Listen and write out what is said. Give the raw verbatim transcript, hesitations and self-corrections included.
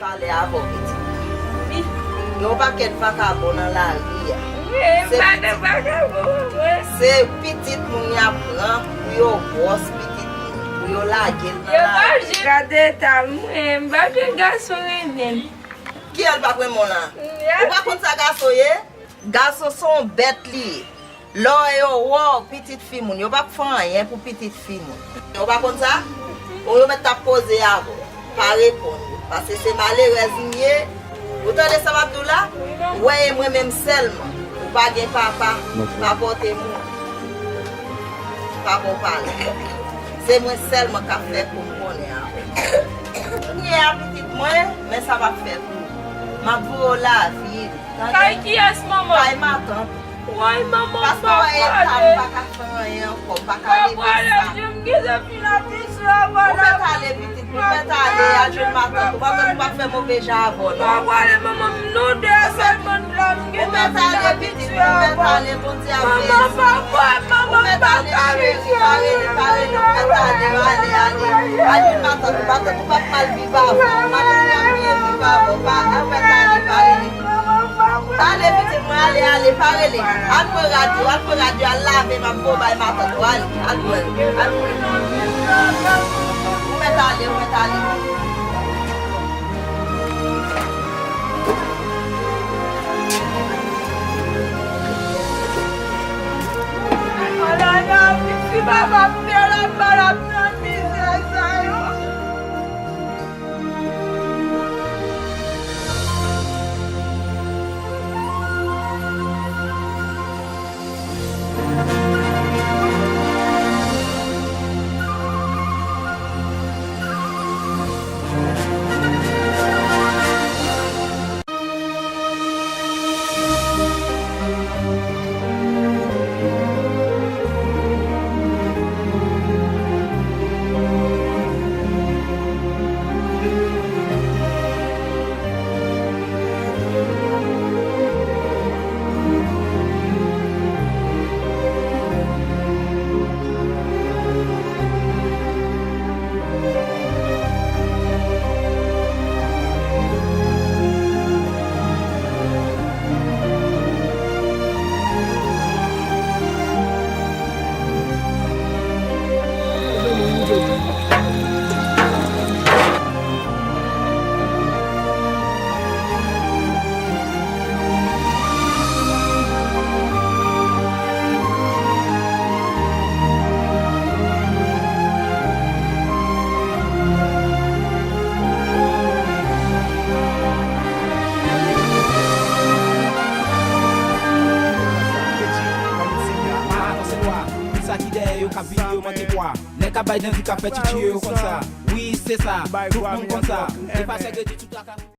Pale avè w pitit. Gen yon pakèt vakabon nan lari a. Wi, m pa nan vakabon, mwen. Se pitit moun y ap pran pou yo bwòs pitit moun, pou yo lage l nan lari. Gade eta m, mwen, m pa vle gason renmen m. Kiyès pa renmen w la? Ou pa konn sa gason ye? Gason se yon bèt li ye. Lè yo wè w, pitit fi moun, yo p ap fè anyen pou pitit fi moun. Ou pa konn sa? Ou yo mèt t ap koze avè w. Pa reponn yo. Paske se malerèz m ye. Ou tande sa m ap di w la? Ou wè e mwen menm sèlman. Ou pa gen papa. Pa pote moun. Pa bon pale. Se mwen sèlman k ap fè kou m konnen avè w. Kounye a pitit mwen, men sa m ap fè pou ou. M ap voye w lavi. Kay kiyès, manman? Kay matant. Woy, manman, m pa prale. Paske w wè eta m pa ka fè anyen ankò, m pa ka leve sa. M pa prale, m gentan fin abitye a, ou mèt ale, pitit, ou mèt ale, al jwenn matant ou. Matant ou p ap fè move jan avè w, non. M pa prale, manman, m nou de sèlman la, m gentan fin abitye a, ou mèt ale, pitit, ou mèt ale, Bondye ap veye sou ou. Manman, pa prale, manman, m pa prale, cheri. Pa rele, pa rele, ou mèt ale, ale, ale. Al jwenn matant ou, matant ou p ap mal viv avè w, matant ou p ap byen viv avè w, pa, ou mèt ale, pa rele. Ale, pitit mwen, ale, ale, pa rele. Al pran rad yo, al pran rad yo, al lave, m ap voye w bay matant ou, ale, al pran, al pran. Ou mèt ale, ou mèt ale. Malad ap vin si papa m te la, malad nan mizè sa yo. Sa ki dèyè yo k ap vini yo manke pwa. Nèg k ap bay dandi k ap fè tchitchi yo, yo konn sa. Wi, se sa. Tout moun konn sa. E pa sèg redi tout la ka.